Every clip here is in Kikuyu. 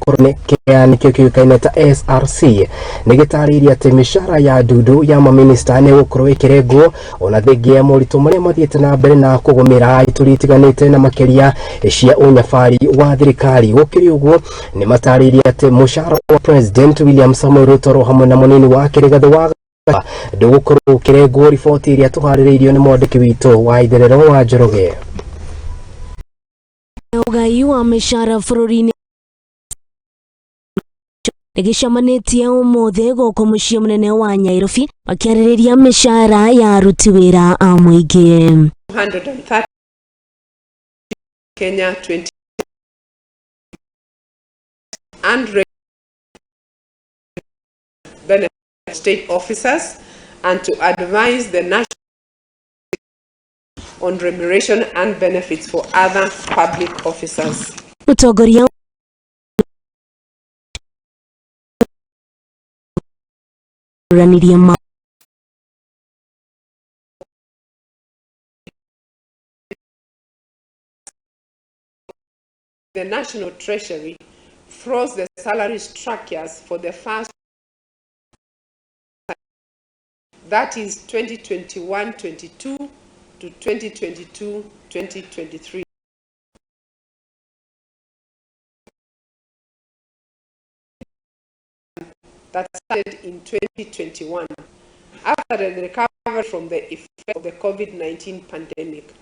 Gũkorwo kĩa nĩkĩo kĩũĩkaine ta SRC nĩ gĩtarĩirie atĩ mĩcara ya ndundu ya maminista nĩ gũkorwo ĩkĩrengwo ona thengia ya moritũ marĩa mathiĩte na mbere na kũgũmĩra ituri itiganĩte na makĩria cia ũnyabari wa thirikari. Gũkĩrĩ ũguo nĩ matarĩirie atĩ mũcara wa President William Samoei Ruto hamwe na mũnini wake Rigathĩ wa ndũgũkorwo ũkĩrengwo. Riboti ĩrĩa tũharĩrĩirio nĩ mwandĩki witũ wa itherero wa Njoroge. Ũgai wa mĩcara bũrũri-inĩ nĩgĩcemanĩtie ũmũthĩ gũkũ mũciĩ mũnene wa Nairobi makĩarĩrĩria mĩcara ya aruti wĩra a mũingĩ. 230 Kenya 20 and benefit state officers and to advise the national on remuneration and benefits for other public officers. Mũtongoria ranirie ma The National Treasury froze the salary structures for the first, that is 2021-22 to 2022-2023. That started in 2021 after the recovery from the effect of the COVID-19 pandemic.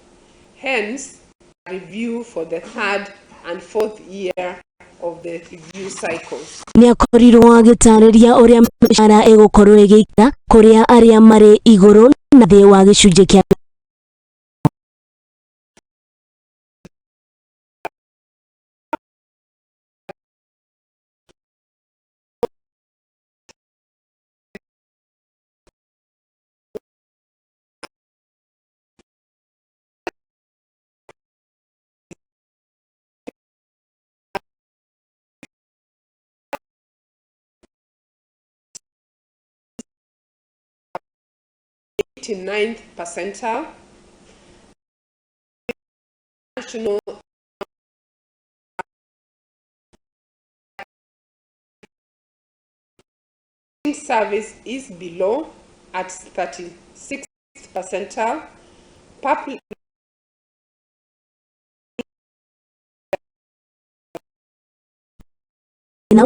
Hence, a review for the third and fourth year of the review cycles. Nĩ akorirwo agĩtarĩria ũrĩa mĩcara ĩgũkorwo ĩgĩikara kũrĩa arĩa marĩ igũrũ na thĩ wa gĩcunjĩ kĩa 89th percentile. National service is below at 36th percentile. Public na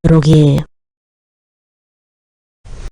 Njoroge.